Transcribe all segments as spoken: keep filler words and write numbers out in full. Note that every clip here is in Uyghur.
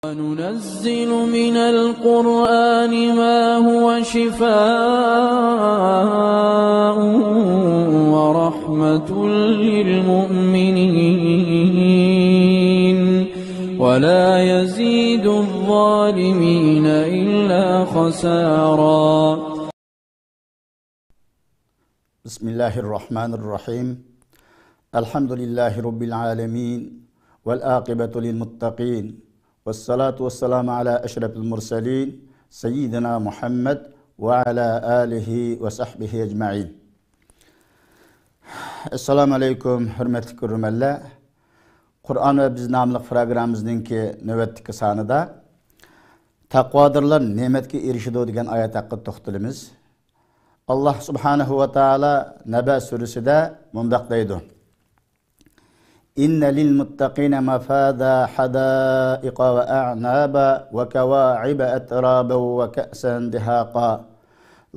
وننزل من القرآن ما هو شفاء ورحمة للمؤمنين ولا يزيد الظالمين إلا خسارا. بسم الله الرحمن الرحيم. الحمد لله رب العالمين. والعاقبة للمتقين. والصلاة والسلام على أشرف المرسلين سيدنا محمد وعلى آله وصحبه أجمعين. السلام عليكم، ھۆرمەتلىك كۆرۈرمەنلەر. قۇرئان ۋە بىز ناملىق پروگراممىمىزنىڭكى نۆۋەتتىكى سانىدا تەقۋادارلار نېمەتكە ئېرىشىدۇ دېگەن ئايەت ھەققىدە توختىلىمىز. ئاللاھ سۇبھانەھۇ ۋە تائالا نەبە سۈرىسىدە مۇنداق دەيدۇ: إن للمتقين مفازا حدائق وأعنابا وكواعب أترابا وكأسا دهاقا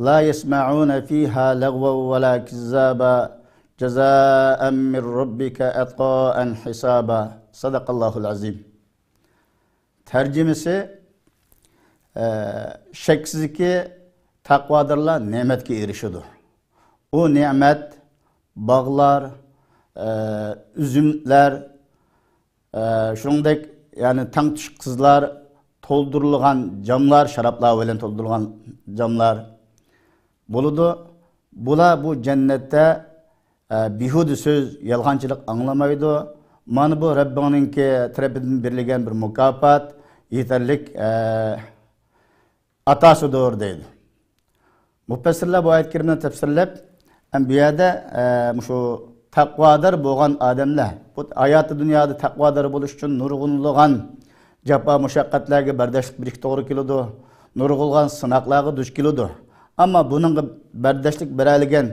لا يسمعون فيها لغوا ولا كذابا جزاء من ربك عطاء حسابا. صدق الله العظيم. تەرجىمىسى، ئە، شەكسىزكى، تەقۋادارلار نېمەتكە ئېرىشىدۇ. ئۇ نېمەت باغلار، ئە، ئۈزۈملەر، ئە، شۇنىڭدەك، يەنى تەڭتۇش قىزلار، تولدۇرۇلغان جاملار، شارابلار بىلەن تولدۇرۇلغان جاملار بولىدۇ. بۇلار بۇ جەننەتتە ئە، بىھۇدە سۆز، يالغانچىلىق ئاڭلىمايدۇ. مانا بۇ رەببىڭنىڭكى تەرىپىدىن بېرىلگەن بىر مۇكاپات، يېتەرلىك، ئە، ئاتاسىدۇر دەيدۇ. مۇپەسسىرلەر بۇ ئايەت كەرىمىنى تەپسىرلەپ، ئەم، بۇ يەردە، ئە، مۇشۇ تەقۋادار بولغان ئادەملەر، بۇ ھاياتى دۇنيادا تەقۋادار بولۇش ئۈچۈن نۇرغۇنلىغان جاپا مۇشەققەتلەرگە بەرداشلىق بېرىشكە توغرا كېلىدۇ، نۇرغۇنلىغان سىناقلارغا دۇچ كېلىدۇ. ئەمما بۇنىڭغا بەرداشلىق بېرەلىگەن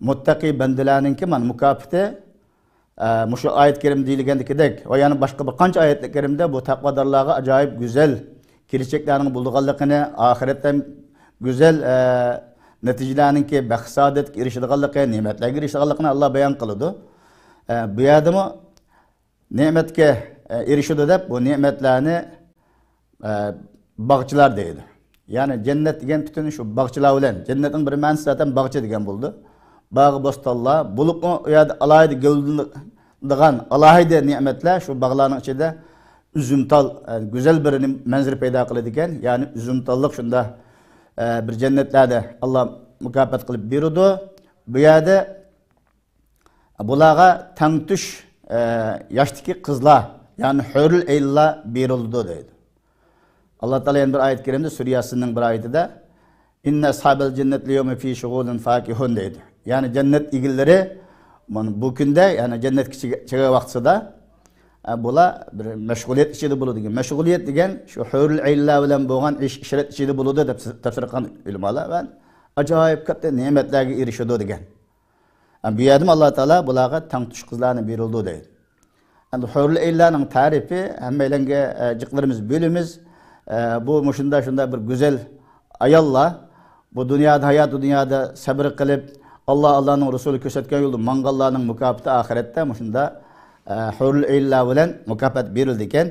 مۇتتەقىي بەندىلەرنىڭكى مانا مۇكاپاتى، ئە، مۇشۇ ئايەت كەرىمدە دېيىلگەندىكىدەك ۋە يەنە باشقا بىر قانچە ئايەت كەرىمدە بۇ تەقۋادارلارغا ئاجايىپ گۈزەل كېلىچەكلەرنىڭ بولىدىغانلىقىنى، ئاخىرەتتە ھەم گۈزەل، ئە، نەتىجىلەرنىڭكى بەخت-سائادەتكە ئېرىشىدىغانلىقى، نېمەتلەرگە ئېرىشىدىغانلىقىنى ئاللا بايان قىلىدۇ. ئە، بۇ يەردىمۇ نېمەتكە، ئە، ئېرىشىدۇ دەپ، بۇ نېمەتلەرنى، ئە، باغچىلار دەيدۇ. يەنى جەننەت دېگەن پۈتۈن شۇ باغچىلار بىلەن، جەننەتنىڭ بىر مەنىسى زاتەن باغچە دېگەن بولىدۇ. باغ، بوستانلار، بولۇپمۇ ئۇ يەردە ئالاھىدە گۈللىنىدىغان ئالاھىدە نېمەتلەر شۇ باغلارنىڭ ئىچىدە ئۈزۈمتال، ئە، گۈزەل بىر نېم-، مەنزىرە پەيدا قىلىدىكەن. يەنى ئۈزۈمتاللىق شۇنداق، ئە، بىر جەننەتلەردە ئاللا مۇكاپات قىلىپ بېرىدۇ. بۇ يەردە بۇلارغا تەڭتۇش، ئە، ياشتىكى قىزلار، يەنى ھۆرۈل ئەينلار بېرىلىدۇ دەيدۇ. ئاللا تائالا يەنە بىر ئايەت كەرىمدە، سۈرە ياسىننىڭ بىر ئايىتىدە، إن أصحاب الجنة اليوم في شغل فاكهون دەيدۇ. يەنى جەننەت ئىگىلىرى مانا بۇ كۈندە، يەنى جەننەتكە چىگە-، چىگەن ۋاقتىدا، ئە، بۇلار بىر مەشغۇلىيەت ئىچىدە بولىدۇ دېگەن. مەشغۇلىيەت دېگەن شۇ ھۆرۈل ئەينلار بىلەن بولغان ئىش-ئىشرەت ئىچىدە بولىدۇ دەپ تەپسىر قىلغان ئۆلىمالار ۋە ئاجايىپ كاتتا نېمەتلەرگە ئېرىشىدۇ دېگەن. بۇ يەردىمۇ ئاللا تائالا بۇلارغا تەڭتۇش قىزلارنى بېرىلىدۇ دەيدۇ. ئەمدى ھۆرۈل ئەينلەرنىڭ تەرىپى ھەممەيلەنگە، ئە، جىقلىرىمىز بۆلىمىز. ئە، بۇ مۇشۇنداق شۇنداق بىر گۈزەل ئاياللار، بۇ دۇنيادا، ھاياتى دۇنيادا سەبرى قىلىپ، ئاللا، ئاللانىڭ رەسۇلى كۆرسەتكەن يولدا ماڭغانلارنىڭ مۇكاپاتى ئاخىرەتتە مۇشۇنداق، ئە، ھۆرۈل ئەينلار بىلەن مۇكاپات بېرىلىدىكەن.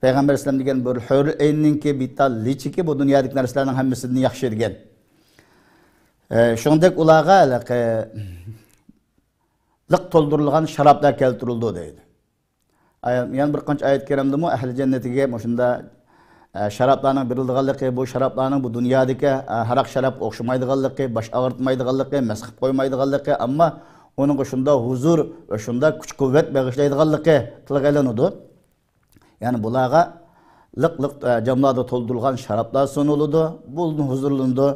پەيغەمبەر ئەلەيھىسسالام دېگەن، بىر ھۆرۈل ئەيننىڭكى بىتال لىچىكى بۇ دۇنيادىكى نەرسىلەرنىڭ ھەممىسىدىن ياخشى دېگەن. ئە، شۇنىڭدەك ئۇلارغا ھېلىقى لىق تولدۇرۇلغان شارابلار كەلتۈرۈلىدۇ دەيدۇ. ئاي-، يەنە بىر قانچە ئايەت كەرىمدىمۇ ئەھلى جەننىتىگە مۇشۇنداق، ئە، شارابلارنىڭ بېرىلىدىغانلىقى، بۇ شارابلارنىڭ بۇ دۇنيادىكى، ئە، ھاراق شارابقا ئوخشىمايدىغانلىقى، باش ئاغرىتمايدىغانلىقى، مەست قىلىپ قويمايدىغانلىقى، ئەمما ئۇنىڭغا شۇنداق ھۇزۇر ۋە شۇنداق كۈچ-قۇۋۋەت بېغىشلايدىغانلىقى تىلغا ئېلىنىدۇ. يەنى بۇلارغا لىق-لىق، ئە، جاملاردا تولدۇرۇلغان شارابلار سۇنۇلىدۇ، بۇلىدىن ھۇزۇرلىنىدۇ،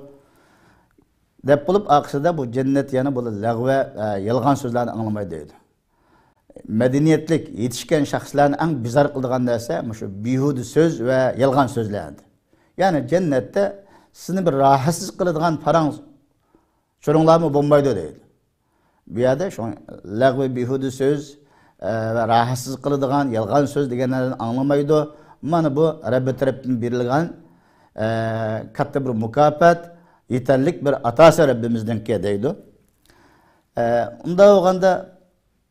دەپ بولۇپ، ئارقىسىدا بۇ جەننەت يەنە بۇ لەغۋە، ئە، يالغان سۆزلەرنى ئاڭلىمايدۇ دەيدۇ. مەدەنىيەتلىك، يېتىشكەن شەخسلەرنى ئەڭ بىزار قىلىدىغان نەرسە مۇشۇ بىھۇدە سۆز ۋە يالغان سۆزلەر. يەنى جەننەتتە سىزنى بىر راھەتسىز قىلىدىغان پاراڭ چۇرۇڭلارمۇ بولمايدۇ دەيدۇ. بۇ يەردە شۇ لەغۋى بىھۇدە سۆز، ئە، ۋە راھەتسىز قىلىدىغان يالغان سۆز دېگەنلەرنى ئاڭلىمايدۇ. مانا بۇ رەببى تەرەپتىن بېرىلگەن، ئە، كاتتا بىر مۇكاپات، يېتەرلىك بىر ئاتاسى رەببىمىزنىڭكى دەيدۇ. ئە، ئۇنداق بولغاندا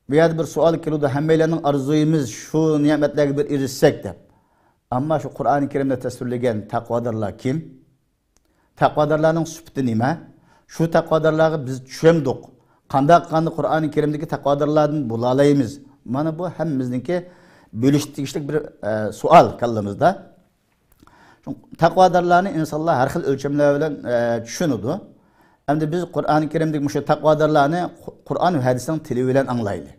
بۇ يەردە بىر سوئال كېلىدۇ، ھەممەيلەننىڭ ئارزۇيىمىز شۇ نېمەتلەرگە بىر ئېرىشسەك دەپ. ئەمما شۇ قۇرئانى كەرىمدە تەسۋىرلىگەن تەقۋادارلار كىم؟ تەقۋادارلارنىڭ سۈپىتى نېمە؟ شۇ تەقۋادارلارغا بىز چۈشەمدۇق؟ قانداق قىلغاندا قۇرئانى كەرىمدىكى تەقۋادارلاردىن بولالايمىز؟ مانا بۇ ھەممىمىزنىڭكى بۆلۈشكە تېگىشلىك بىر، ئە، سوئال كاللىمىزدا. تەقۋادارلارنى ئىنسانلار ھەر خىل ئۆلچەملەر بىلەن، ئە، چۈشىنىدۇ. ئەمدى بىز قۇرئانى كەرىمدىكى مۇشۇ تەقۋادارلارنى قۇ-، قۇرئان ۋە ھەدىسنىڭ تىلى بىلەن ئاڭلايلى.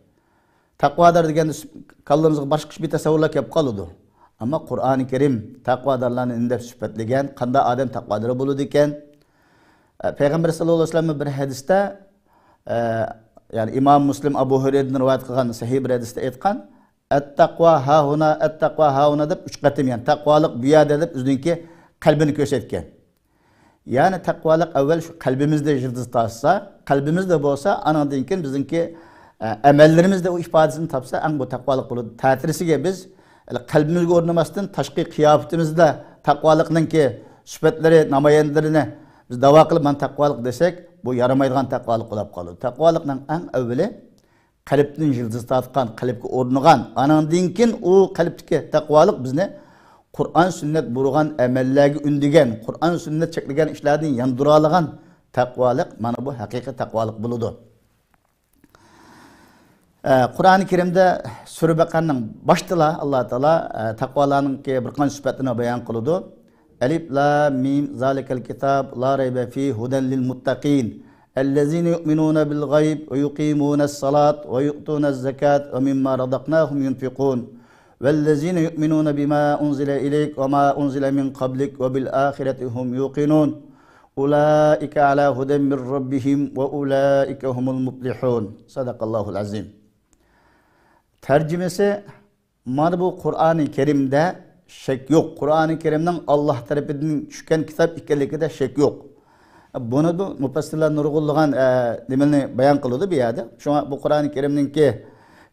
تەقۋادار دېگەندە سۈپ-، كاللىمىزغا باشقىچە بىر تەسەۋۋۇرلار كېلىپ قالىدۇ. ئەمما قۇرئانى كەرىم تەقۋادارلارنى نېمە دەپ سۈپەتلىگەن، قانداق ئادەم تەقۋادار بولىدىكەن؟ ئە، پەيغەمبەر ساللاللاھۇ ئەلەيھى ۋەسەللەم بىر ھەدىستە، ئە، يەنى ئىمام مۇسلىم ئەبۇ ھۇرەيرىدىن رىۋايەت قىلغان سەھىھ بىر ھەدىستە ئېيتقان، «ئەتتەقۋا ھاھۇنا، ئەتتەقۋا ھاھۇنا» دەپ ئۈچ قېتىم، يەنى تەقۋالىق بۇ يەردە دەپ ئۆزىنىڭكى قەلبىنى كۆرسەتكەن. يەنى تەقۋالىق ئەۋۋەل شۇ قەلبىمىزدە يىلتىز تارتسا، قەلبىمىزدە بولسا، ئانىڭدىن كېيىن بىزنىڭكى، ئە، ئەمەللىرىمىزدە ئۇ ئىپادىسىنى تاپسا، ئەڭ بۇ تەقۋالىق بولىدۇ. تەتۈرىسىگە بىز قەلبىمىزگە ئورنىماستىن، تاشقى قىياپىتىمىزدە تەقۋالىقنىڭكى سۈپەتلىرى، نامايەندىلىرىنى بىز داۋا قىلىپ، «مانا تەقۋالىق» دېسەك، بۇ يارىمايدىغان تەقۋالىق بولاپ قالىدۇ. تەقۋالىقنىڭ ئەڭ ئەۋۋىلى قەلبتىن يىلتىز تارتقان، قەلبكە ئورنىغان، ئانىڭدىن كېيىن ئۇ قەلبتىكى تەقۋالىق بىزنى قۇرئان سۈننەت بۇيرۇغان ئەمەللەرگە ئۈندىگەن، قۇرئان سۈننەت چەكلىگەن ئىشلاردىن ياندۇرالىغان تەقۋالىق، مانا بۇ ھەقىقىي تەقۋالىق بولىدۇ. ئە، قۇرئانى كەرىمدە سۈرە بەقەرىنىڭ باشتىلا ئاللا تائالا، ئە، تەقۋالارنىڭكى بىر قانچە سۈپەتلىرىنى بايان قىلىدۇ. ئەلىف لام مىم، زالىكەل كىتاب، لا رەيبە فىھ، ھۇدەن لىل مۇتتەقىن. ئەللەزىنە يۇئمىنۇنە بىل غەيب ۋە يۇقىمۇنەس سالات ۋە يۇئتۇنەز زەكات ۋە مىمما رەزەقناھۇم يۇنفىقۇن. ۋەللەزىنە يۇئمىنۇنە بىما ئۇنزىلە ئىلەيك ۋە ما ئۇنزىلە مىن قەبلىك ۋە بىل ئاخىرەتى ھۇم يۇقىنۇن. ئۇلائىكە ئەلا ھۇدەن مىن رەببىھىم ۋە ئۇلائىكە ھۇمۇل مۇپلىھۇن. سەدەقەللاھۇل ئەزىم. تەرجىمىسى، مانا بۇ قۇرئانى كەرىمدە شەك يوق. قۇرئانى كەرىمنىڭ ئاللا تەرىپىدىن چۈشكەن كىتاب ئىكەنلىكىدە شەك يوق. بۇنى مۇپەسسىرلەر نۇرغۇنلىغان، ئە، نېمىنى بايان قىلىدۇ بۇ يەردە. شۇڭا بۇ قۇرئانى كەرىمنىڭكى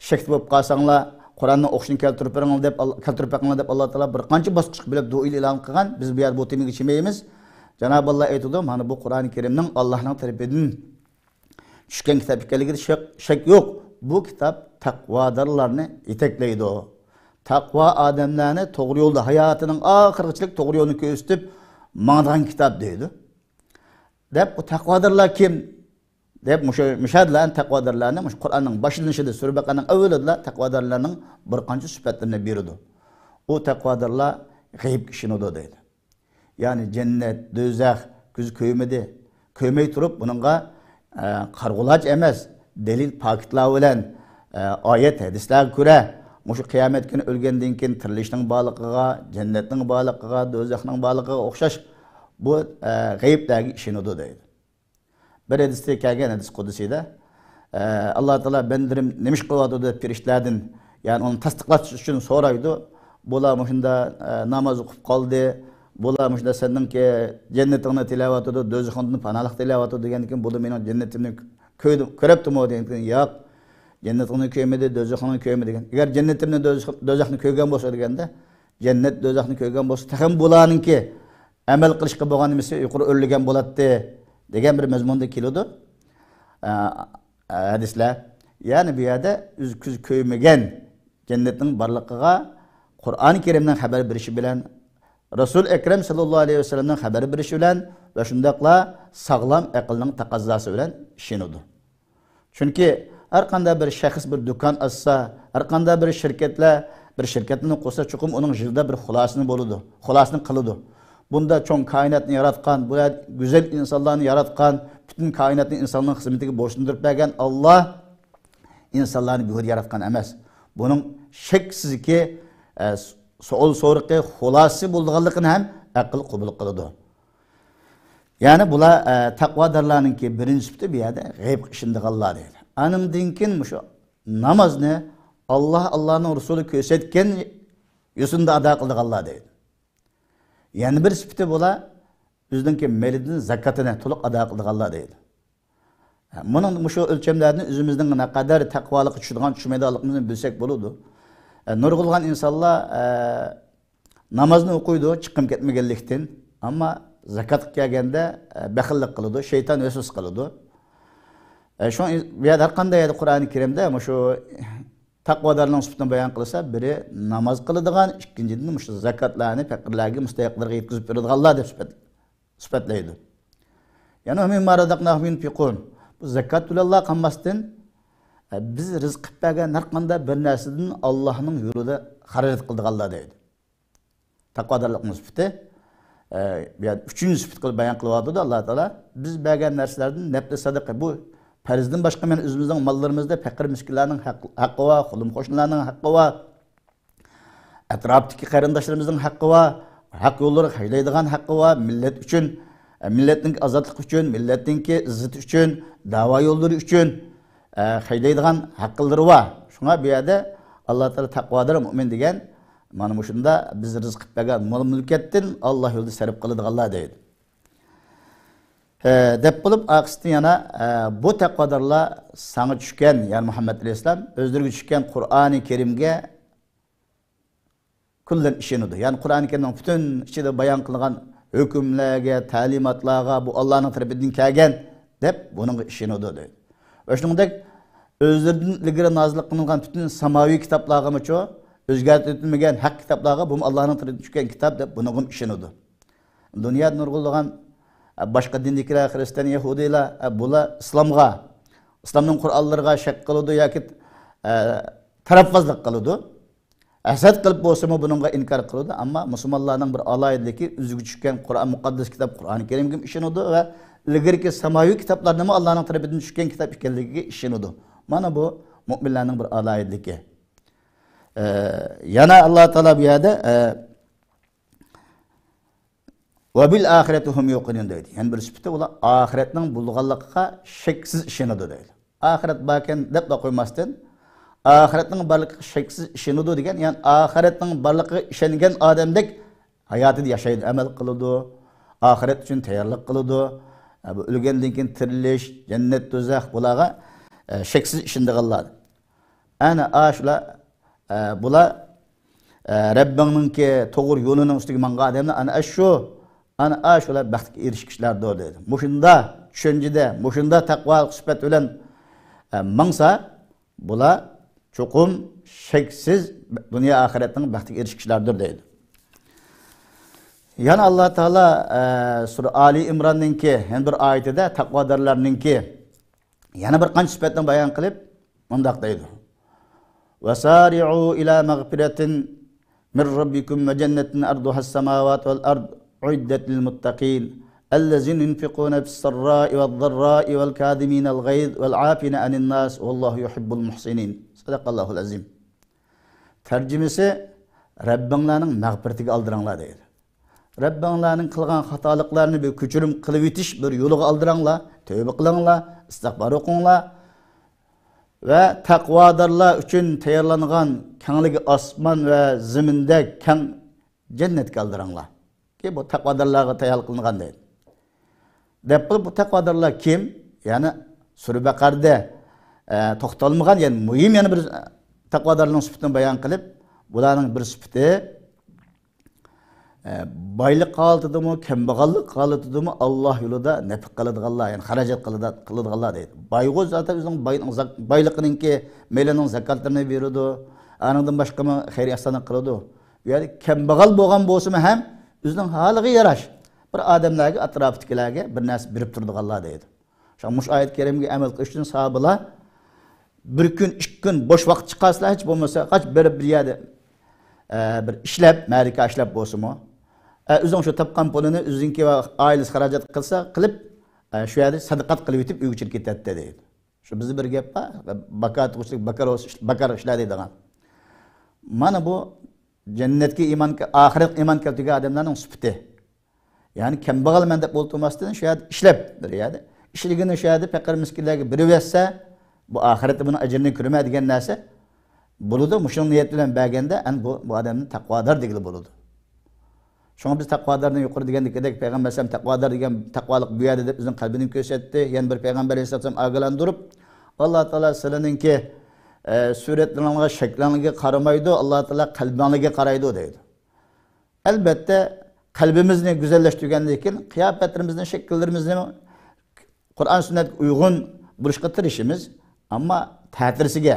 شەكتە بولۇپ قالساڭلار، قۇرئاننى ئوقۇشنى كەلتۈرۈپ بېرىڭلار دەپ، كەلتۈرۈپ بېقىڭلار دەپ ئاللا تائالا بىر قانچە باسقۇچلۇق بۆلۈپ دۇئا ئېلان قىلغان. بىز بۇ يەردە بۇ تېمىگە چۈشمەيمىز. جانابى ئاللا ئېيتىدۇ، مانا بۇ قۇرئانى كەرىمنىڭ ئاللانىڭ تەرىپىدىن چۈشكەن كىتاب ئىكەنلىكىدە شەك، شەك يوق. بۇ كىتاب تەقۋادارلارنى يېتەكلەيدۇ. تەقۋا ئادەملەرنى توغرا يولدا، ھاياتىنىڭ ئاخىرىغىچىلىك توغرا يولنى كۆرسىتىپ ماڭىدىغان كىتاب دەيدۇ. دەپ، بۇ تەقۋادارلار كىم؟ دەپ، مۇشۇ مۇشاھىدىلەرنى، تەقۋادارلارنى مۇشۇ قۇرئاننىڭ باشلىنىشىدا، سۈرە بەقەرىنىڭ ئەۋۋىلىدىلا تەقۋادارلارنىڭ بىر قانچە سۈپەتلىرىنى بېرىدۇ. ئۇ تەقۋادارلار غەيىبكە ئىشىنىدۇ دەيدۇ. يەنى جەننەت، دوزاخ كۆز كۆرمىدى. كۆرمەي تۇرۇپ بۇنىڭغا، ئە، قارىغۇلارچە ئەمەس، دەلىل، پاكىتلار بىلەن، ئە، ئايەت، ھەدىسلەرگە كۆرە مۇشۇ قىيامەت كۈنى ئۆلگەندىن كېيىن تىرىلىشنىڭ بارلىقىغا، جەننەتنىڭ بارلىقىغا، دوزاخنىڭ بارلىقىغا ئوخشاش بۇ، ئە، غەيىبلەرگە ئىشىنىدۇ دەيدۇ. بىر ھەدىستە كەلگەن، ھەدىس قۇدسىيدا، ئە، ئاللا تائالا بەندىلىرىم نېمە ئىش قىلىۋاتىدۇ دەپ پەرىشتىلەردىن، يەنى ئۇنى تەستىقلاش ئۈچۈن سورايدۇ. بۇلار مۇشۇنداق، ئە، ناماز ئوقۇپ قالدى، بۇلار مۇشۇنداق سېنىڭكى جەننىتىڭنى تىلەۋاتىدۇ، دوزىخىڭدىن پاناھلىق تىلەۋاتىدۇ دېگەندىن كېيىن، بۇلار مېنىڭ جەننىتىمنى كۆردى، كۆرەپتىمۇ دېگەندىن كېيىن، ياق، جەننىتىڭنى كۆرمىدى، دوزىخىڭنى كۆرمىدى دېگەن. ئەگەر جەننىتىمنى، دوزىخ-، دوزاخنى كۆرگەن بولسا دېگەندە، جەننەت، دوزاخنى كۆرگەن بولسا، تېخىمۇ بۇلارنىڭكى ئەمەل قىلىشقا بولغان نېمىسى يۇقىرى ئۆرلىگەن بولاتتى، دېگەن بىر مەزمۇندا كېلىدۇ، ئە، ھەدىسلەر. يەنى بۇ يەردە ئۆز كۆزى كۆرمىگەن جەننەتنىڭ بارلىقىغا قۇرئانى كەرىمنىڭ خەۋەر بېرىشى بىلەن، رەسۇل ئەكرەم سەللەللاھۇ ئەلەيھى ۋەسەللەمنىڭ خەۋەر بېرىشى بىلەن ۋە شۇنداقلا ساغلام ئەقىلنىڭ تەقەززاسى بىلەن ئىشىنىدۇ. چۈنكى ھەر قانداق بىر شەخس بىر دۇكان ئاچسا، ھەر قانداق بىر شىركەتلەر بىر شىركەتنى قۇرسا، چوقۇم ئۇنىڭ يىلدا بىر خۇلاسىنى بولىدۇ، خۇلاسىنى قىلىدۇ. بۇندا چوڭ كائىناتنى ياراتقان، بۇ گۈزەل ئىنسانلارنى ياراتقان، پۈتۈن كائىناتنى ئىنساننىڭ خىزمىتىگە بويسۇندۇرۇپ بەرگەن ئاللا ئىنسانلارنى بىھۇدە ياراتقان ئەمەس. بۇنىڭ شەكسىزكى، ئە، سوئال سورىقى، خۇلاسىسى بولىدىغانلىقىنى ھەم ئەقىل قوبۇل قىلىدۇ. يەنى بۇلار، ئە، تەقۋادارلارنىڭكى بىرىنچى سۈپىتى بۇ يەردە غەيىبكە ئىشىنىدىغانلار دەيدۇ. ئانىڭدىن كېيىن مۇشۇ نامازنى ئاللا، ئاللانىڭ رەسۇلى كۆرسەتكەن يوسۇندا ئادا قىلىدىغانلار دەيدۇ. يەنە بىر سۈپىتى بۇلار ئۆزىنىڭكى مېلىدىن زاكاتىنى تولۇق ئادا قىلىدىغانلار دەيدۇ. مۇنىڭ، مۇشۇ ئۆلچەملەردىن ئۆزىمىزنىڭ نەقەدەر تەقۋالىققا چۈشىدىغان، چۈشمەيدىغانلىقىمىزنى بىلسەك بولىدۇ. ئە، نۇرغۇنلىغان ئىنسانلار، ئە، نامازنى ئوقۇيدۇ، چىقىم كەتمىگەنلىكتىن، ئەمما زاكاتقا كەلگەندە، ئە، بەخىللىك قىلىدۇ، شەيتان ۋەسۋەسە قىلىدۇ. ئە، شۇڭا بۇ يەردە ھەر قانداق يەردە قۇرئانى كەرىمدە مۇشۇ تەقۋادارنىڭ سۈپىتىنى بايان قىلسا، بىرى ناماز قىلىدىغان، ئىككىنچىدىن مۇشۇ زاكاتلارنى پەقىرلەرگە، مۇستەھەقلەرگە يەتكۈزۈپ بېرىدىغانلار دەپ سۈپەت-، سۈپەتلەيدۇ. يەنە «ومما رزقناهم ينفقون». بۇ زاكات بىلەنلا قالماستىن، ئە، بىز رىزىق قىلىپ بەرگەن ھەر قانداق بىر نەرسىدىن ئاللاھنىڭ يولىدا خەرجلەت قىلىدىغانلار دەيدۇ. تەقۋادارلىقنىڭ سۈپىتى، ئە، بۇ يەردە ئۈچىنچى سۈپەت قىلىپ بايان قىلىۋاتىدۇ ئاللا تائالا. بىز بەرگەن نەرسىلەردىن نەپلى سەدىقە، بۇ پەرزدىن باشقا مەن ئۆزىمىزنىڭ ماللىرىمىزدا پەقىر مىسكىنلارنىڭ ھەق-، ھەققى بار، قولۇم قوشنىلارنىڭ ھەققى بار، ئەتراپتىكى قېرىنداشلىرىمىزنىڭ ھەققى بار، ھەق يوللىرىغا خەجلەيدىغان ھەققى بار، مىللەت ئۈچۈن، ئە، مىللەتنىڭ ئازادلىقى ئۈچۈن، مىللەتنىڭكى ئىززىتى ئۈچۈن، داۋا يوللىرى ئۈچۈن، ئە، خەجلەيدىغان ھەققىلىرى بار. شۇڭا بۇ يەردە ئاللا تائالا تەقۋادار مۆمىن دېگەن، مانا مۇشۇندا بىز رىزىق قىلىپ بەرگەن مال-مۈلكەتتىن ئاللا يولىدا سەرپ قىلىدىغانلار دەيدۇ. ئە، دەپ بولۇپ، ئارقىسىدىن يەنە، ئە، بۇ تەقۋادارلار ساڭا چۈشكەن، يەنى مۇھەممەد ئەلەيھىسسالام، ئۆزلىرىگە چۈشكەن قۇرئانى كەرىمگە كۈللەن ئىشىنىدۇ. يەنى قۇرئانى كەرىمنىڭ پۈتۈن ئىچىدە بايان قىلغان ھۆكۈملەرگە، تەلىماتلارغا، بۇ ئاللانىڭ تەرىپىدىن كەلگەن دەپ بۇنىڭغا ئىشىنىدۇ دەيدۇ. ۋە شۇنىڭدەك ئۆزلىرىدىن ئىلگىرى نازىل قىلىنغان پۈتۈن ساماۋىي كىتابلارغىمۇچۇ، ئۆزگەرتىلمىگەن ھەق كىتابلارغا بۇمۇ ئاللانىڭ تەرىپىدىن چۈشكەن كىتاب دەپ بۇنىڭغىمۇ ئىشىنىدۇ. دۇنيادا نۇرغۇنلىغان، ئە، باشقا دىندىكىلەر، خىرىستىيان، يەھۇدىيلار، ئە، بۇلار ئىسلامغا، ئىسلامنىڭ قۇرئانلىرىغا شەك قىلىدۇ ياكى، ئە، تەرەپۋازلىق قىلىدۇ. ھەسەت قىلىپ بولسىمۇ بۇنىڭغا ئىنكار قىلىدۇ. ئەمما مۇسۇلمانلارنىڭ بىر ئالاھىدىلىكى، ئۆزىگە چۈشكەن قۇرئان، مۇقەددەس كىتاب قۇرئان كەرىمگە ئىشىنىدۇ ۋە ئىلگىرىكى ساماۋىي كىتابلارنىمۇ ئاللانىڭ تەرىپىدىن چۈشكەن كىتاب ئىكەنلىكىگە ئىشىنىدۇ. مانا بۇ مۆمىنلەرنىڭ بىر ئالاھىدىلىكى. ئە، يەنە ئاللا تائالا بۇ يەردە، ئە، «وبالآخرة هم يوقنون» دەيدۇ. يەنە بىر سۈپىتى، ئۇلار ئاخىرەتنىڭ بولىدىغانلىقىغا شەكسىز ئىشىنىدۇ دەيدۇ. ئاخىرەت باركەن دەپلا قويماستىن، ئاخىرەتنىڭ بارلىقىغا شەكسىز ئىشىنىدۇ دېگەن، يەنى ئاخىرەتنىڭ بارلىقىغا ئىشەنگەن ئادەمدەك ھاياتىدا ياشايدۇ، ئەمەل قىلىدۇ، ئاخىرەت ئۈچۈن تەييارلىق قىلىدۇ. ئە، بۇ ئۆلگەندىن كېيىن تىرىلىش، جەننەت، دوزاخ، بۇلارغا، ئە، شەكسىز ئىشىنىدىغانلار. ئەنە ئاشۇلار، ئە، بۇلار، ئە، رەببىڭنىڭكى توغرا يولىنىڭ ئۈستىگە ماڭغان ئادەملەر ئەنە ئاشۇ، ئەنە ئاشۇلار بەختكە ئېرىشكۈچىلەردۇر دەيدۇ. مۇشۇندا چۈشەنچىدە، مۇشۇندا تەقۋالىق سۈپەت بىلەن، ئە، ماڭسا، بۇلار چوقۇم شەكسىز دۇنيا ئاخىرەتنىڭ بەختىگە ئېرىشكۈچىلەردۇر دەيدۇ. يەنە ئاللا تائالا، ئە، سۈرە ئالى ئىمراننىڭكى يەنە بىر ئايىتىدە تەقۋادارلارنىڭكى يەنە بىر قانچە سۈپەتنى بايان قىلىپ، مۇنداق دەيدۇ: «وسارعوا إلى مغفرة من ربكم وجنة عرضها السماوات والأرض أعدت للمتقين الذين ينفقون في السراء والضراء والكاظمين الغيظ والعافين عن الناس والله يحب المحسنين». صدق الله العظيم. تەرجىمىسى، رەببىڭلارنىڭ مەغپىرىتىگە ئالدىراڭلار دەيدۇ. رەببىڭلارنىڭ قىلغان خاتالىقلارنى بىر كەچۈرۈم قىلىۋېتىش بىر يولىغا ئالدىراڭلار، تەۋبە قىلىڭلار، ئىستىغپار ئوقۇڭلار ۋە تەقۋادارلار ئۈچۈن تەييارلانغان كەڭلىكى ئاسمان ۋە زېمىندەك كەڭ جەننەتكە ئالدىراڭلار. كى بۇ تەقۋادارلارغا تەييار قىلىنغان دەيدۇ. دەپ قىلىپ، بۇ تەقۋادارلار كىم؟ يەنى سۈرە بەقەردە، ئە، توختالمىغان، يەنى مۇھىم يەنە بىر، ئە، تەقۋادارنىڭ سۈپىتىنى بايان قىلىپ، بۇلارنىڭ بىر سۈپىتى، ئە، بايلىق ھالىتىدىمۇ، كەمبەغەللىك ھالىتىدىمۇ ئاللا يولىدا نەپىق قىلىدىغانلار، يەنى خەرەجەت قىلىدا-، قىلىدىغانلار دەيدۇ. بايغۇ زاتەن ئۆزىنىڭ بايلىقىنىڭ زاك-، بايلىقىنىڭكى مېلىنىڭ زاكاتلىرىنى بېرىدۇ، ئانىڭدىن باشقىمۇ خەير ئېھساننى قىلىدۇ. بۇ يەردە كەمبەغەل بولغان بولسىمۇ ھەم ئۆزىنىڭ ھالىغا ياراش بىر ئادەملەرگە، ئەتراپىدىكىلەرگە بىر نەرسە بېرىپ تۇرىدىغانلار دەيدۇ. شۇڭا مۇشۇ ئايەت كەرىمگە ئەمەل قىلىش ئۈچۈن ساھابىلار بىر كۈن، ئىككى كۈن بوش ۋاقىت چىقارسىلا، ھېچ بولمىسا قاچ بېرىپ بىر يەردە، ئە، بىر ئىشلەپ، مەرىكە ئىشلەپ بولسىمۇ، ئە، ئۆزىنىڭ شۇ تاپقان پۇلىنى ئۆزىنىڭكى ۋە ئائىلىسى خىراجەت قىلسا قىلىپ، ئە، شۇ يەردە سەدىقات قىلىۋېتىپ ئۆيگە چىقىپ كېتەتتى دەيدۇ. شۇ بىزدە بىر گەپ بار، بىكار تۇرغۇچىلىك بىكار، بىكار ئىشلەر دەيدىغان. مانا بۇ جەننەتكە ئىمان، ئاخىرەتكە ئىمان كەلتۈرگەن ئادەملەرنىڭ سۈپىتى. يەنى كەمبەغەلمەن دەپ ئولتۇرماستىن، شۇ يەردە ئىشلەپ، بىر يەردە ئىشلىگىنى شۇ يەردە پەقىر مىسكىنلەرگە بېرىۋەتسە، بۇ ئاخىرەتتە بۇنىڭ ئەجرىنى كۆرىمەن دېگەن نەرسە بولىدۇ. مۇشۇ نىيەت بىلەن بەرگەندە، ئەنە بۇ، بۇ ئادەمنى تەقۋادار دېگىلى بولىدۇ. شۇڭا بىز تەقۋادارنى يۇقىرىدا دېگەندەك، پەيغەمبەر ئەلەيھىسسالام تەقۋادار دېگەن، تەقۋالىق بۇ يەردە دەپ ئۆزىنىڭ قەلبىدىن كۆرسەتتى. يەنە بىر پەيغەمبەر ئەلەيھىسسالام ئاگاھلاندۇرۇپ، ئاللا تائالا سىلىنىڭكى، ئە، سۈرەتلىرىڭلارغا، شەكلىڭلارغا قارىمايدۇ، ئاللا تائالا قەلبىڭلارغا قارايدۇ دەيدۇ. ئەلبەتتە، قەلبىمىزنى گۈزەللەشتۈرگەندىن كېيىن، قىياپەتلىرىمىزنى، شەكىللىرىمىزنى قۇرئان سۈننەتكە ئۇيغۇن بولۇشقا تىرىشىمىز. ئەمما تەتۈرىسىگە،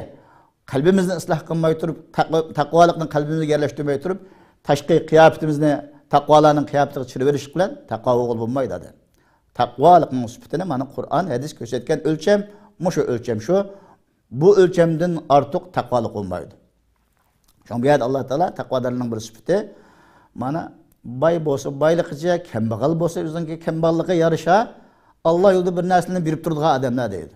قەلبىمىزنى ئىسلاھ قىلماي تۇرۇپ، تەقۋا-، تەقۋالىقنى قەلبىمىزگە يەرلەشتۈرمەي تۇرۇپ، تاشقى قىياپىتىمىزنى تەقۋالارنىڭ قىياپىتىگە چىرىۋېلىش بىلەن تەقۋا ئوغۇل بولمايدۇ ئادەم. تەقۋالىقنىڭ سۈپىتىنى مانا قۇرئان، ھەدىس كۆرسەتكەن ئۆلچەم، مۇشۇ ئۆلچەم شۇ. بۇ ئۆلچەمدىن ئارتۇق تەقۋالىق بولمايدۇ. شۇڭا بۇ يەردە ئاللا تائالا تەقۋادارلارنىڭ بىر سۈپىتى، مانا، باي بولسا بايلىقىچە، كەمبەغەل بولسا ئۆزىنىڭكى كەمبەغەللىكىگە يارىشا، ئاللا يولىدا بىر نەرسىلەرنى بېرىپ تۇرىدىغان ئادەملەر دەيدۇ.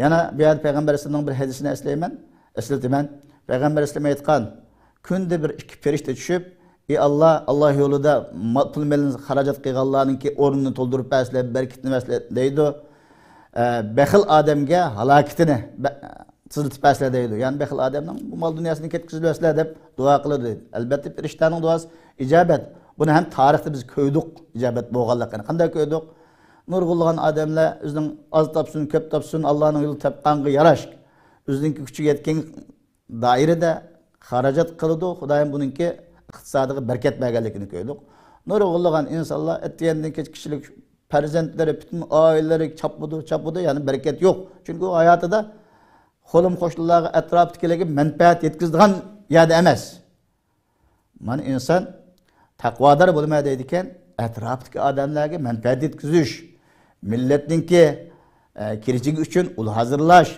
يەنە بۇ يەردە پەيغەمبەر ئەلەيھىسسالامنىڭ بىر ھەدىسىنى ئەسلەيمەن، ئەسلىتىمەن. پەيغەمبەر ئەلەيھىسسالام ئېيتقان، كۈندە بىر ئىككى پەرىشتە چۈشۈپ، ئى ئاللا، ئاللا يولىدا مال پۇل مېلىنى خىراجەت قىلغانلارنىڭكى ئورنىنى تولدۇرۇپ بەرسىلە، بەرىكىتىنى بەرسىلە دەيدۇ. ئە، بەخىل ئادەمگە ھالاكىتىنى بە-، تېزلىتىپ بەرسىلە دەيدۇ. يەنى بەخىل ئادەمنىڭ بۇ مال دۇنياسىنى كەتكۈزۈپ بەرسىلە دەپ دۇئا قىلىدۇ دەيدۇ. ئەلبەتتە، پەرىشتەنىڭ دۇئاسى ئىجابەت. بۇنى ھەم تارىختا بىز كۆردۇق، ئىجابەت بولغانلىقىنى. قانداق كۆردۇق؟ نۇرغۇنلىغان ئادەملەر ئۆزىنىڭ ئاز تاپسۇن، كۆپ تاپسۇن، ئاللانىڭ يولىدا تاپقانغا ياراش، ئۆزىنىڭكى كۈچىگە يەتكەن دائىرىدە خىراجەت قىلىدۇ. خۇدايىم بۇنىڭكى ئىقتىسادىغا بەرىكەت بەرگەنلىكىنى كۆردۇق. نۇرغۇنلىغان ئىنسانلار ئەتىگەندىن كەچكىچىلىك پەرزەنتلىرى، پۈتۈن ئائىلىلىرى چاپلىدى، چاپلىدى، يەنى بەرىكەت يوق. چۈنكى ئۇ ھاياتىدا قولۇم-قوشنىلارغا، ئەتراپتىكىلەرگە مەنپەئەت يەتكۈزىدىغان يەردە ئەمەس. مانا ئىنسان تەقۋادار بولىمەن دەيدىكەن، ئەتراپتىكى ئادەملەرگە مەنپەئەت يەتكۈزۈش، مىللەتنىڭكى، ئە، كېلىچىكى ئۈچۈن ئۇل ھازىرلاش،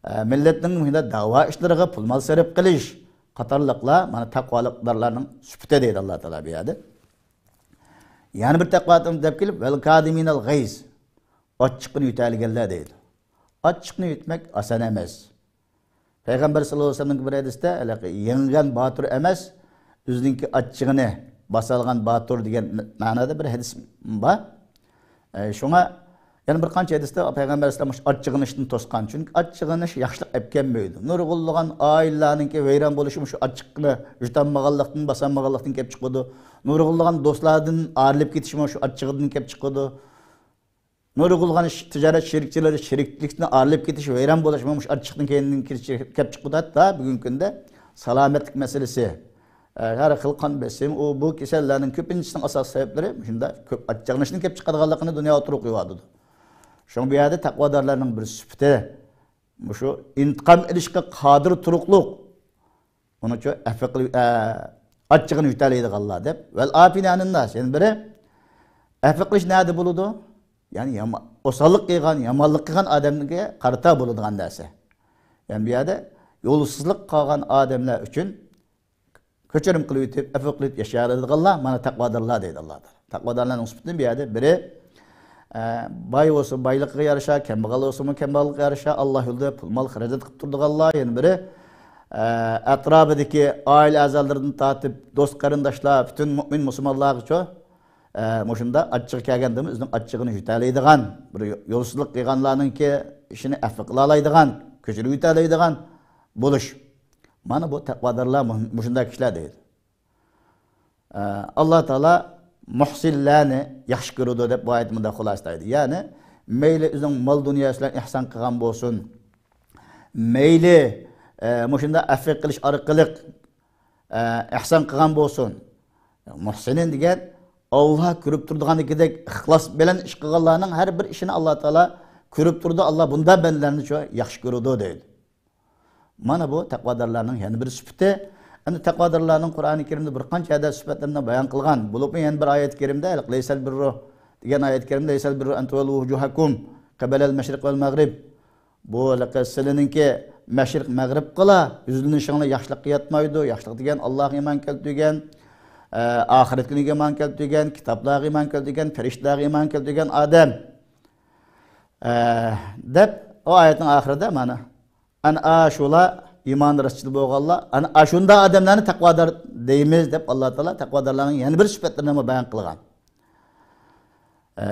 ئە، مىللەتنىڭ مۇشۇنداق دەۋا ئىشلىرىغا پۇل مال سەرپ قىلىش قاتارلىقلار مانا تەقۋادارلارنىڭ سۈپىتى دەيدۇ ئاللا تائالا بۇ يەردە. يەنە بىر تەقۋادىن دەپ كېلىپ، ۋەل كازىمىنەل غەيز، ئاچچىقىنى يۆتەلىگەنلەر دەيدۇ. ئاچچىقنى يۆتمەك ئاسان ئەمەس. پەيغەمبەر ساللاللاھۇ ئەلەيھى ۋەسەللەمنىڭ بىر ھەدىستە، ھېلىقى يەڭگەن باتۇر ئەمەس، ئۆزىنىڭكى ئاچچىقىنى باسالىغان باتۇر دېگەن مەنادا بىر ھەدىس بار. ئە، شۇڭا يەنە بىر قانچە ھەدىستە پەيغەمبەر ئەلەيھىسسالام ئاچچىقلىنىشتىن توسقان. چۈنكى ئاچچىقلىنىش ياخشىلىق ئەپ كەلمەيدۇ. نۇرغۇنلىغان ئائىلىلەرنىڭكى ۋەيران بولۇشىمۇ شۇ ئاچچىقنى يۇتالمىغانلىقتىن، باسالمىغانلىقتىن كېلىپ چىقىدۇ. نۇرغۇنلىغان دوستلاردىن ئايرىلىپ كېتىشىمۇ شۇ ئاچچىقىدىن كېلىپ چىقىدۇ. نۇرغۇنلىغان ش-، تىجارەت شېرىكچىلىرى شېرىكلىكتىن ئايرىلىپ كېتىش، ۋەيران بولۇشمۇ مۇشۇ ئاچچىقتىن كەينىدىن كېلىپ چىقىدۇ. ھەتتا بۈگۈنكى كۈندە سالامەتلىك مەسىلىسى، ئە، ھەر خىل قان بېسىم، ئۇ بۇ كېسەللەرنىڭ كۆپىنچىسىنىڭ ئاساسىي سەۋەبلىرى مۇشۇنداق كۆپ ئاچچىقلىنىشتىن كېلىپ چىقىدىغانلىقىنى دۇنيا ئوتتۇرىغا قويۇۋاتىدۇ. شۇڭا بۇ يەردە تەقۋادارلارنىڭ بىر سۈپىتى، مۇشۇ ئىنتىقام ئېلىشقا قادىر تۇرۇقلۇق. ئۇنىڭ ئۈچۈن ئەپۇ قىلىپ، ئە، ئاچچىقىنى يۆتەلەيدىغانلار دەپ. ۋەل ئافىنە ئەنىن ناس. يەنە بىرى، ئەپۇ قىلىش نەدە بولىدۇ؟ يەنى ياما-، ئوساللىق قىلغان، يامانلىق قىلغان ئادەمگە قارىتا بولىدىغان نەرسە. يەنى بۇ يەردە يولسىزلىق قىلغان ئادەملەر ئۈچۈن كەچۈرۈم قىلىۋېتىپ، ئەپۇ قىلىپ ياشىيالىدىغانلار مانا تەقۋادارلار دەيدۇ ئاللا تائالا. تەقۋادارلارنىڭ سۈپىتىنى بۇ يەردە بىرى، ئە، باي بولسا بايلىقىغا يارىشا، كەمبەغەل بولسىمۇ كەمبەغەللىكىگە يارىشا، ئاللا يولىدا پۇل مال خىراجەت قىلىپ تۇرىدىغانلار، يەنە بىرى، ئە، ئەتراپىدىكى ئائىلە ئەزالىرىدىن تارتىپ دوست قېرىنداشلار، پۈتۈن مۇئمىن مۇسۇلمانلارغىچۇ، ئە، مۇشۇنداق ئاچچىقى كەلگەندىمۇ ئۆزىنىڭ ئاچچىقىنى يۆتەلەيدىغان، بىر يولسىزلىق قىلغانلارنىڭكى ئىشىنى ئەپۇ قىلالايدىغان، كەچۈرۈۋېتەلەيدىغان بولۇش. مانا بۇ تەقۋادارلار مۇ-، مۇشۇنداق كىشىلەر دەيدۇ. ئە، ئاللا تائالا مۇھسىنلارنى ياخشى كۆرىدۇ دەپ بۇ ئايەتتە مۇنداق خۇلاسىلەيدۇ. يەنى مەيلى ئۆزىنىڭ مال دۇنياسى بىلەن ئېھسان قىلغان بولسۇن، مەيلى، ئە، مۇشۇنداق ئەپۇ قىلىش ئارقىلىق، ئە، ئېھسان قىلغان بولسۇن. مۇھسىنىن دېگەن ئاللا كۆرۈپ تۇرىدىغاندىكىدەك ئىخلاس بىلەن ئىش قىلغانلارنىڭ ھەر بىر ئىشىنى ئاللا تائالا كۆرۈپ تۇرىدۇ، ئاللا بۇنداق بەندىلەرنى شۇ ياخشى كۆرىدۇ دەيدۇ. مانا بۇ تەقۋادارلارنىڭ يەنە بىر سۈپىتى. ئەمدى تەقۋادارلارنىڭ قۇرئانى كەرىمدە بىر قانچە ھەدە سۈپەتلىرىنى بايان قىلغان. بولۇپمۇ يەنە بىر ئايەت كەرىمدە، لەيسەل بىررۇ دېگەن ئايەت كەرىمدە، لەيسەل بىررۇ ئەن تۇۋەللۇ ۋۇجۇھەكۇم قىبەلەل مەشرىق ۋەل مەغرىب. بۇ ھېلىقى سىلىنىڭكى مەشرىق مەغرىبقىلا يۈزلىنىشىڭلار ياخشىلىققا ياتمايدۇ. ياخشىلىق دېگەن ئاللاغا ئىمان كەلتۈرگەن، ئە، ئاخىرەت كۈنىگە ئىمان كەلتۈرگەن، كىتابلارغا ئىمان كەلتۈرگەن، پەرىشتىلەرگە ئىمان كەلتۈرگەن ئادەم. ئە، دەپ، ئۇ ئايەتنىڭ ئاخىرىدا مانا، ئەنە ئاشۇلار ئىمان راستچىل بولغانلار، ئەنە ئاشۇنداق ئادەملەرنى تەقۋادار دەيمىز دەپ، ئاللا تائالا تەقۋادارلارنىڭ يەنە بىر سۈپەتلىرىنىمۇ بايان قىلغان. ئە،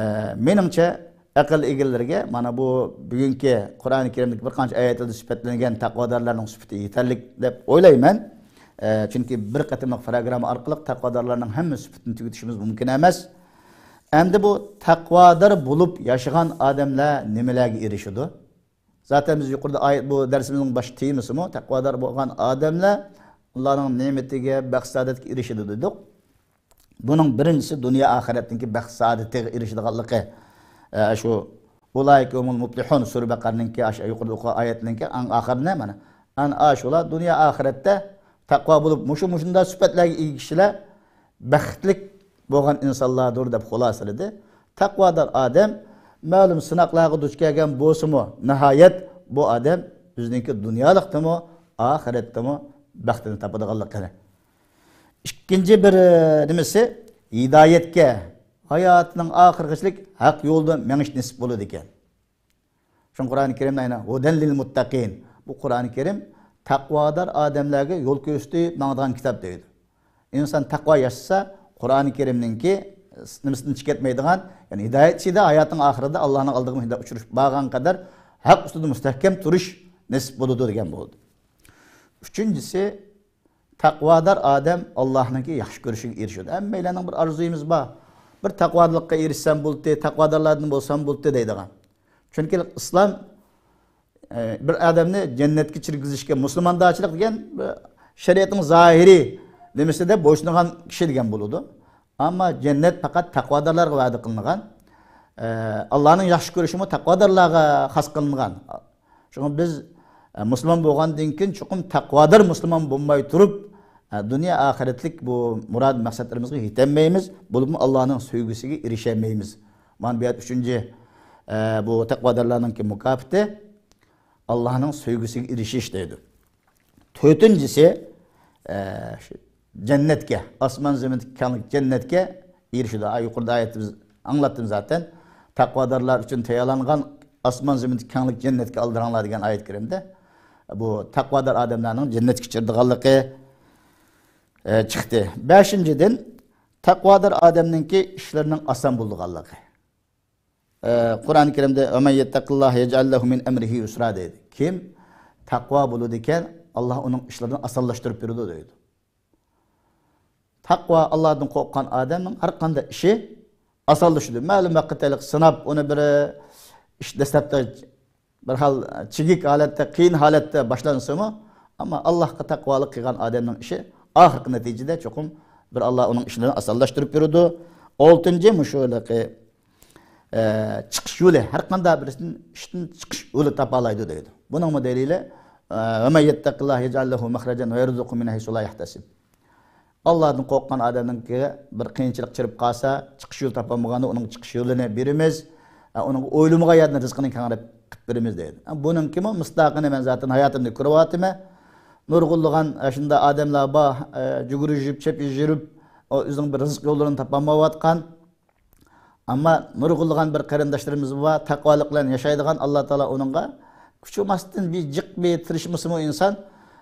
مېنىڭچە، ئەقىل ئىگىلىرىگە مانا بۇ بۈگۈنكى قۇرئانى كەرىمدىكى بىر قانچە ئايەتلەردە سۈپەتلەنگەن تەقۋادارلارنىڭ سۈپىتى يېتەرلىك دەپ ئويلايمەن. ئە، چۈنكى بىر قېتىملىق پروگرامما ئارقىلىق تەقۋادارلارنىڭ ھەممە سۈپىتىنى تۈگىتىشىمىز مۇمكىن ئەمەس. ئەمدى بۇ تەقۋادار بولۇپ ياشىغان ئادەملەر نېمىلەرگە ئېرىشىدۇ؟ زاتەن بىز يۇقىرىدا ئايەت، بۇ دەرسىمىزنىڭ باش تېمىسىمۇ، تەقۋادار بولغان ئادەملەر ئاللانىڭ نېمىتىگە، بەخت-سائادەتكە ئېرىشىدۇ دېدۇق. بۇنىڭ بىرىنچىسى دۇنيا ئاخىرەتنىڭكى بەخت-سائادىتىگە ئېرىشىدىغانلىقى. ئە، شۇ، ئۇلائىكە ھۇمۇل مۇپلىھۇن، سۈرە بەقەرىنىڭكى، ئاشۇ يۇقىرىدا ئوقۇغان ئايەتنىڭكى ئەڭ ئاخىرىنى مانا، ئەنە ئاشۇلار دۇنيا ئاخىرەتتە تەقۋا بولۇپ، مۇشۇ، مۇشۇنداق سۈپەتلەرگە ئىگە كىشىلەر بەختلىك بولغان ئىنسانلاردۇر، دەپ خۇلاسىلىدى. تەقۋادار ئادەم مەلۇم سىناقلارغا دۇچ كەلگەن بولسىمۇ، ناھايەت بۇ ئادەم ئۆزىنىڭكى دۇنيالىقتىمۇ، ئاخىرەتتىمۇ بەختىنى تاپىدىغانلىقىنى. ئىككىنچى بىر، ئە، نېمىسى، ھىدايەتكە، ھاياتىنىڭ ئاخىرىغىچىلىك ھەق يولدا مېڭىش نېسىپ بولىدىكەن. شۇڭا قۇرئانى كەرىمدە ئەنە ھۇدەن لىل مۇتتەقىن. بۇ قۇرئانى كەرىم تەقۋادار ئادەملەرگە يول كۆرسىتىپ ماڭىدىغان كىتاب دەيدۇ. ئىنسان تەقۋا ياشىسا، قۇرئانى كەرىمنىڭكى نېمىسىدىن چىقىپ كەتمەيدىغان، يەنى ھىدايەت ئىچىدە ھاياتنىڭ ئاخىرىدا ئاللانىڭ ئالدىغا مۇنداق ئۇچرىشىپ بارغان قەدەر ھەق ئۈستىدە مۇستەھكەم تۇرۇش نېسىپ بولىدۇ دېگەن بولدى. ئۈچىنچىسى، تەقۋادار ئادەم ئاللانىڭكى ياخشى كۆرۈشىگە ئېرىشىدۇ. ھەممەيلەننىڭ بىر ئارزۇيىمىز بار. بىر تەقۋادىلىققا ئېرىشسەم بولدى، تەقۋادارلاردىن بولسام بولدى دەيدىغان. چۈنكى ئىسلام، ئە، بىر ئادەمنى جەننەتكە كىرگۈزۈشكە، مۇسۇلماندارچىلىق دېگەن بىر شەرىئەتنىڭ زاھىرىي نېمىسىدە بويسۇنغان كىشى دېگەن بولىدۇ. ئەمما جەننەت پەقەت تەقۋادارلارغا ۋەدە قىلىنغان، ئە، ئاللانىڭ ياخشى كۆرۈشىمۇ تەقۋادارلارغا خاس قىلىنغان. شۇڭا بىز، ئە، مۇسۇلمان بولغاندىن كېيىن چوقۇم تەقۋادار مۇسۇلمان بولماي تۇرۇپ، ئە، دۇنيا ئاخىرەتلىك بۇ مۇراد مەقسەتلىرىمىزغا يېتەلمەيمىز، بولۇپمۇ ئاللانىڭ سۆيگۈسىگە ئېرىشەلمەيمىز. مانا بۇ يەردە ئۈچىنچى، ئە، بۇ تەقۋادارلارنىڭكى مۇكاپاتى ئاللانىڭ سۆيگۈسىگە ئېرىشىش دەيدۇ. تۆتىنچىسى، ئە، شۇ جەننەتكە، ئاسمان زېمىندىكى كەڭلىك جەننەتكە ئېرىشىدۇ. ئا، يۇقىرىدا ئايەتتە بىز ئاڭلاتتىم زاتەن. تەقۋادارلار ئۈچۈن تەييارلانغان ئاسمان زېمىندىكى كەڭلىك جەننەتكە ئالدىراڭلار دېگەن ئايەت كەرىمدە بۇ تەقۋادار ئادەملەرنىڭ جەننەتكە كىرىدىغانلىقى، ئە، چىقتى. بەشىنچىدىن، تەقۋادار ئادەمنىڭكى ئىشلىرىنىڭ ئاسان بولىدىغانلىقى. ئە، قۇرئانى كەرىمدە «ۋە مەن يەتتەقىللاھە يەجئەل لەھۇ مىن ئەمرىھى يۇسرا» دەيدۇ. كىم تەقۋا بولىدىكەن، ئاللا ئۇنىڭ ئىشلىرىنى ئاسانلاشتۇرۇپ بېرىدۇ دەيدۇ. تەقۋا، ئاللادىن قورققان ئادەمنىڭ ھەر قانداق ئىشى ئاسانلىشىدۇ. مەلۇم ۋاقىت ھېلىقى سىناپ، ئۇنى بىر ئىش دەسلەپتە بىر خىل چىگىك ھالەتتە، قىيىن ھالەتتە باشلانسىمۇ، ئەمما ئاللاھقا تەقۋالىق قىلغان ئادەمنىڭ ئىشى ئاخىرقى نەتىجىدە چوقۇم بىر ئاللا ئۇنىڭ ئىشلىرىنى ئاسانلاشتۇرۇپ بېرىدۇ. ئالتىنچى، مۇشۇ ھېلىقى، ئە، چىقىش يولى، ھەر قانداق بىرىسىدىن ئىشتىن چىقىش يولى تاپالايدۇ دەيدۇ. بۇنىڭمۇ دەلىلى، ئە، «ۋە مەن يەتتەقىللاھە يەجئەل لەھۇ مەخرەجەن ۋە يەرزۇقھۇ مىن ھەيسۇ لا يەھتەسىب». ئاللادىن قورققان ئادەمنىڭكىگە بىر قىيىنچىلىق چىرىپ قالسا، چىقىش يولى تاپالمىغاندا ئۇنىڭ چىقىش يولىنى بېرىمىز. ئە، ئۇنىڭغا ئويلىمىغان يەردىن رىزقىنى كەڭرەك قىلىپ بېرىمىز دەيدۇ. ئە، بۇنىڭكىمۇ مىسداقىنى مەن زاتەن ھاياتىمدا كۆرۈۋاتىمەن. نۇرغۇنلىغان، ئە، شۇنداق ئادەملەر بار، ئە، جۈگۈرۈشۈپ، چېپىشىپ، ئۇ ئۆزىنىڭ بىر رىزىق يوللىرىنى تاپالمايۋاتقان. ئەمما نۇرغۇنلىغان بىر قېرىنداشلىرىمىز بار، تەقۋالىق بىلەن ياشايدىغان، ئاللا تائالا ئۇنىڭغا كۈچ قىلماستىن بىر جىق بىر تىرىشمىسىمۇ ئىنسان،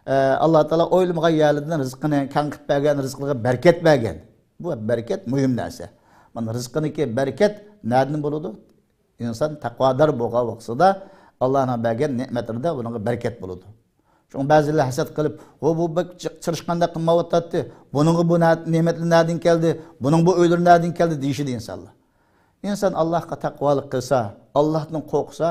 ئە، ئاللا تائالا ئويلىمىغان يەرلەردىن رىزقىنى كەڭ قىلىپ بەرگەن، رىزقىغا بەرىكەت بەرگەن. بۇ بەرىكەت مۇھىم نەرسە. مانا رىزقىنىڭكى بەرىكەت نەدىن بولىدۇ؟ ئىنسان تەقۋادار بولغان ۋاقتىدا ئاللانىڭ بەرگەن نېمەتلىرىدە بۇنىڭغا بەرىكەت بولىدۇ. شۇڭا بەزىلەر ھەسەت قىلىپ، «ھو، بۇ بەك جىق تىرىشقاندەك قىلمايۋاتاتتى، بۇنىڭغا بۇ نە-، نېمەتلەر نەدىن كەلدى، بۇنىڭ بۇ ئۆيلىرى نەدىن كەلدى؟» دېيىشىدۇ ئىنسانلار. ئىنسان ئاللاھقا تەقۋالىق قىلسا، ئاللاھتىن قورقسا،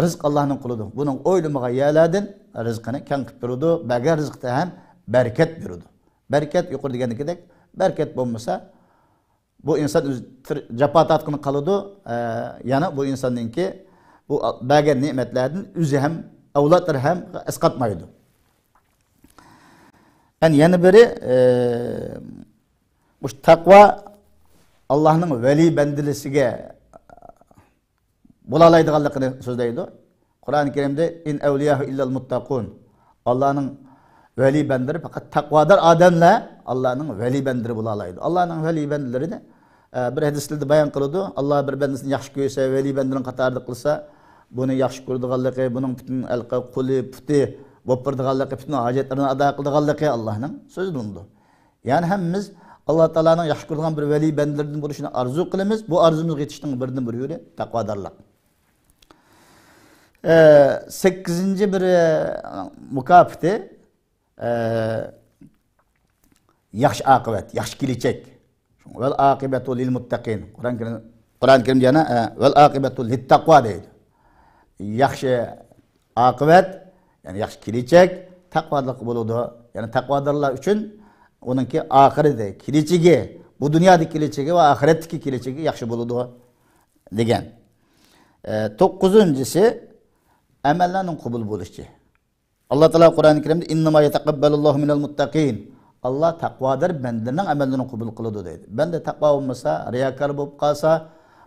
رىزىق ئاللاھنىڭ قولىدا. بۇنىڭغا ئويلىمىغان يەرلەردىن رىزقىنى كەڭ قىلىپ بېرىدۇ، بەرگەن رىزقىدا ھەم بەرىكەت بېرىدۇ. بەرىكەت يۇقىرىدا دېگەندىكىدەك، بەرىكەت بولمىسا، بۇ ئىنسان ئۆزى تىر-، جاپا تارتقىنى قالىدۇ، ئە، يەنە بۇ ئىنساننىڭكى بۇ بەرگەن نېمەتلەردىن ئۆزى ھەم، ئەۋلادلىرى ھەم ئەسقاتمايدۇ. ئەنە يەنە بىرى، ئە، مۇشۇ تەقۋا ئاللاھنىڭ ۋەلىي بەندىلىسىگە بولالايدىغانلىقىنى سۆزلەيدۇ. قۇرئانى كەرىمدە «ئىن ئەۋلىياھۇ ئىللەل مۇتتەقۇن». ئاللانىڭ ۋەلىي بەندىلىرى پەقەت تەقۋادار ئادەملەر ئاللانىڭ ۋەلىي بەندىلىرى بولالايدۇ. ئاللانىڭ ۋەلىي بەندىلىرىنى، ئە، بىر ھەدىسلەردە بايان قىلىدۇ. ئاللا بىر بەندىسىنى ياخشى كۆرسە، ۋەلىي بەندىلىرىنىڭ قاتارىدا قىلسا، بۇنى ياخشى كۆرىدىغانلىقى، بۇنىڭ پۈتۈن ھېلىقى قولى، پۇتى بولۇپ بېرىدىغانلىقى، پۈتۈن ھاجەتلىرىنى ئادا قىلىدىغانلىقى ئاللانىڭ سۆزلىنىدۇ. يەنى ھەممىمىز ئاللا تائالانىڭ ياخشى كۆرىدىغان بىر ۋەلىي بەندىلىرىدىن بولۇشىنى ئارزۇ قىلىمىز. بۇ ئارزۇمىزغا يېتىشنىڭ بىردىن بىر يولى تەقۋادارلىق. ئە، سەككىزىنچى بىر، ئە، مۇكاپاتى، ئە، ياخشى ئاقىۋەت، ياخشى كېلىچەك. «ۋەل ئاقىبەتۇ لىل مۇتتەقىن». قۇرئان كەرىم، قۇرئان كەرىمدە يەنە، ئە، «ۋەل ئاقىبەتۇ لىت تەقۋا» دەيدۇ. ياخشى ئاقىۋەت، يەنى ياخشى كېلىچەك تەقۋادارلىققا بولىدۇ. يەنى تەقۋادارلار ئۈچۈن ئۇنىڭكى ئاخىرىتى، كېلىچىكى، بۇ دۇنيادىكى كېلىچىكى ۋە ئاخىرەتتىكى كېلىچىكى ياخشى بولىدۇ دېگەن. ئە، توققۇزىنچىسى، ئەمەللەرنىڭ قوبۇل بولۇشى. ئاللا تائالا قۇرئانى كەرىمدە، «ئىننەما يەتەقەببەلۇللاھۇ مىنەل مۇتتەقىن.» ئاللا تەقۋادار بەندىلەرنىڭ ئەمەللىرىنى قوبۇل قىلىدۇ دەيدۇ. بەندە تەقۋا بولمىسا، رىياكار بولۇپ قالسا،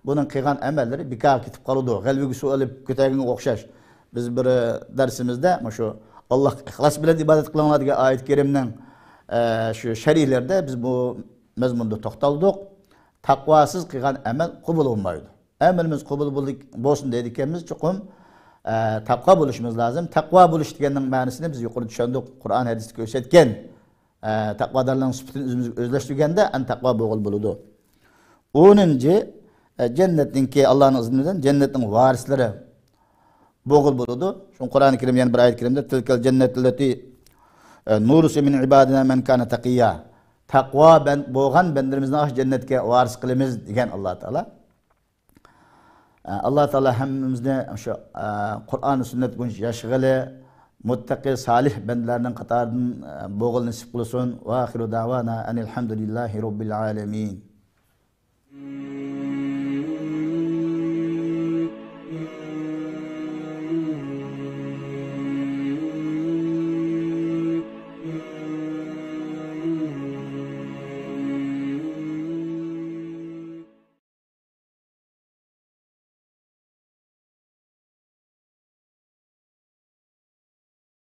بۇنىڭ قىلغان ئەمەللىرى بىكارغا كېتىپ قالىدۇ. غەلۋىگە سۇ ئېلىپ كۆتەرگەنگە ئوخشاش. بىز بىر، ئە، دەرسىمىزدە مۇشۇ «ئاللاھقا ئىخلاس بىلەن ئىبادەت قىلىڭلار» دېگەن ئايەت كەرىمنىڭ، ئە، شۇ شەرھلىرىدە بىز بۇ مەزمۇندا توختالدۇق. تەقۋاسىز قىلغان ئەمەل قوبۇل بولمايدۇ. ئەمىلىمىز قوبۇل بول-، بولسۇن دەيدىكەنمىز، چوقۇم، ئە، تەقۋا بولۇشىمىز لازىم. تەقۋا بولۇش دېگەننىڭ مەنىسىنى بىز يۇقىرىدا چۈشەندۇق. قۇرئان ھەدىستە كۆرسەتكەن، ئە، تەقۋادارلارنىڭ سۈپىتىنى ئۆزىمىزگە ئۆزلەشتۈرگەندە ئەن تەقۋا بولغىلى بولىدۇ. ئونىنچى، ئە، جەننەتنىڭكى، ئاللانىڭ ئىزنى بىلەن جەننەتنىڭ ۋارىسلىرى بولغىلى بولىدۇ. شۇڭا قۇرئانى كەرىم يەنە بىر ئايەت كەرىمدە، «تىلكەل جەننەتۇللەتى، ئە، نۇرىسۇ مىن ئىبادىنا مەن كانە تەقىيا.» تەقۋا بەن-، بولغان بەندىلىرىمىزنى ئاشۇ جەننەتكە ۋارىس قىلىمىز دېگەن ئاللا تائالا. ئە، ئاللا تائالا ھەممىمىزنى شۇ، ئە، قۇرئان سۈننەت بويىچە ياشىغىلى، مۇتتەقى سالىھ بەندىلەرنىڭ قاتارىدىن، ئە، بولغىلى نېسىپ قىلسۇن. ۋە ئاخىرۇ دەۋانا ئەنىل ھەمدۇلىللاھى رەببىل ئالەمىن.